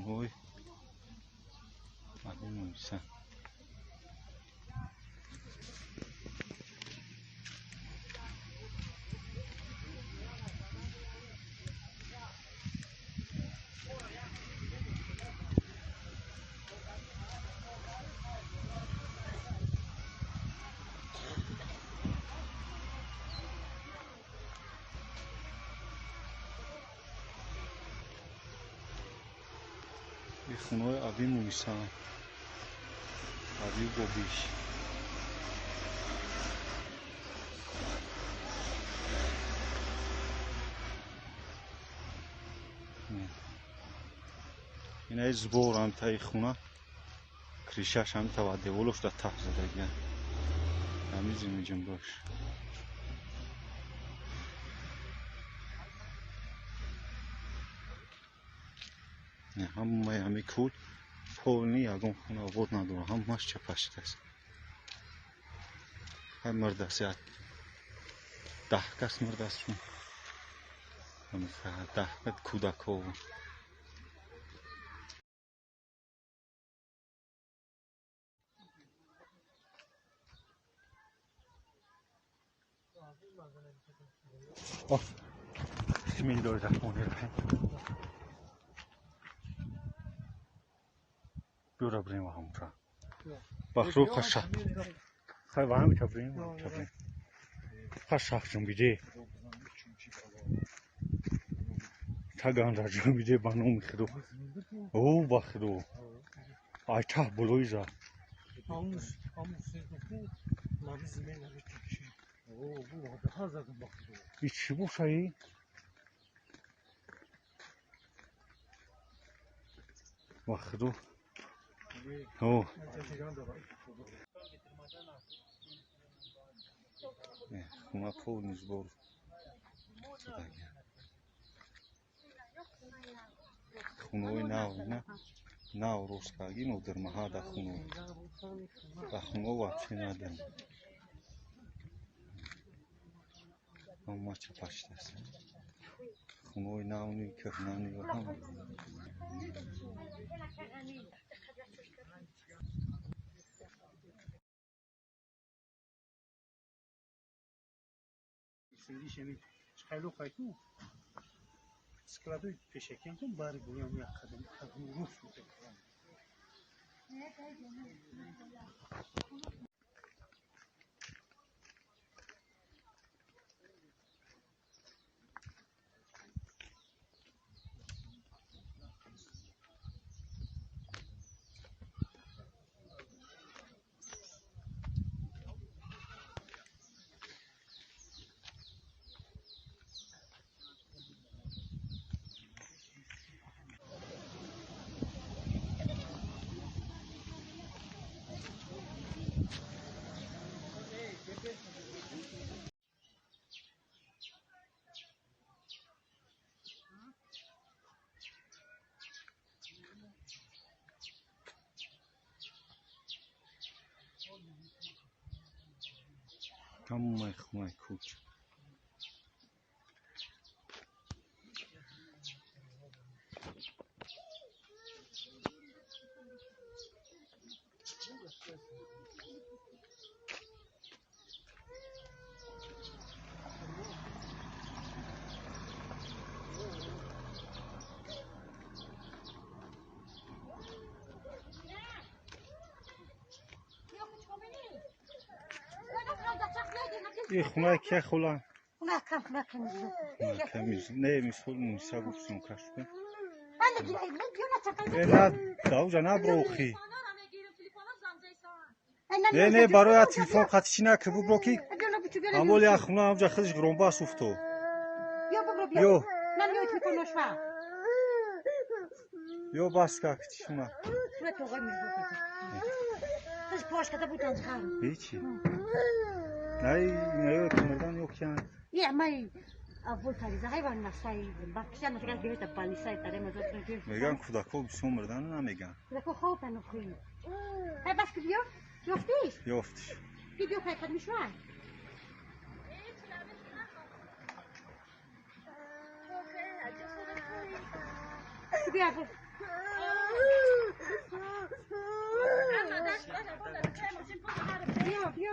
Хонаҳои Аби Муса. Хонаҳои Аби Муса, Аби Бобиш. Инаи збор ҳамтаи хона, кришаш ҳамта ва деволош дар таҳ задагия. Ҳами зимиҷунбош. Ҳамаи ҳами кӯл полни ягон хона обод надорад, ҳамааш чапа шудааст. Ҳай мурдааст, як 10 кас мурдааст. 10 кӯдакҳо. Бисмиллоҳи раҳмони раҳим. Биёра бирем ва ҳамонҷа. Бахру хаша. Хай ва ҳамита бирем, ҳамита бирем. Хаша ҷунбиде. Таганра ҷунбиде ба номи Худо. О, ба Худо. Ай таҳ болои за. И чӣ боша и? Ба Худо. О. Хона полный сбор. Хонаҳои нав, нав рост карди, нодирмаҳа дар хонаҳо. Дар хонаҳо вообще надорем. Ҳама чапа шудааст. Хонаҳои навни, кӯҳнани ва ҳама. Складои пешакиам кун бари гӯям як қадам руф мекунам. Ҳамаи хонаи кӯч. И хонаи кия хола? Не, мисол Муса гуфтум кашф. Э, на, даужа наброхи. Не, не, барои телефон қатиши наки бубро ки амоли як хона ҳамҷа худаш ғиронбас уфтод. Ё. Ё бас как чишма. Ҳечи. Най, най, мурдан ё киян. Меган кӯдакҳо бисёр мурдану намеган. Ёфтиш. بیا بیا.